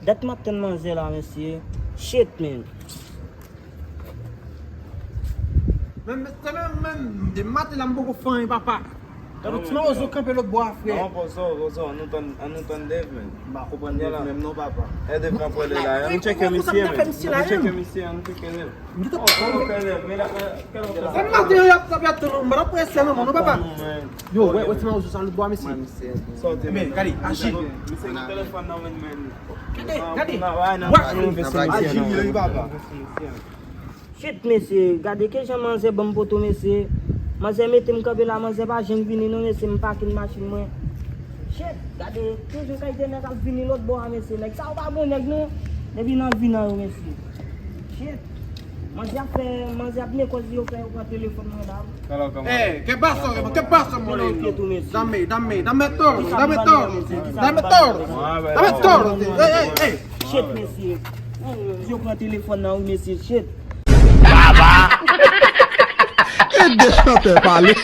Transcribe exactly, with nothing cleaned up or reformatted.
Dat m ap tann manzè la, mesye. Shit, man. Men, men, se menm, menm, de maten la, m poko fè anyen, papa. Gade ti mawozo kanpe lòt bò a, frè. Non, pozo, pozo, an nou tann, an nou tann Dave, men. M pa konprann Dave menm non, papa. E Dave nan pwale la, an nou tcheke misye, men. An nou tcheke misye, an nou tcheke Dave. Pozo, pozo, Dave, men la, men la. Sa m maten yo ap ap tann nou, m pa prese non, non, papa. Yo, wè, wè ti mawozo sa lòt bò a, mesye. Men, gade, aji. Misye gen telefòn nan men, men. Gade, gade. Wè, aji, papa. Shit, mesye, gade kijan manzè ban m poto, mesye. Manzè mete m kanpe la, manzè pa janm vini non, mesye, m pake machin mwen. Shit, gade kijan kalite nèg ap vini lòt bò a, mesye. Nèg sa yo pa bon nèg non. Depi nan vi nan yo, mesye. Shit. Manzè ap fè, manzè ap nekòz yo fè yo pran telefòn mwen la. Eh, ¿qué pasó? ¿Qué pasó, Moreno? Dame, dame, dame todo, dame todo, dame todo, dame todo. Ey, ey, ey. Shit, mesye. Yo pran telefòn nan, wi, mesye. Shit. Kite de chantè pale.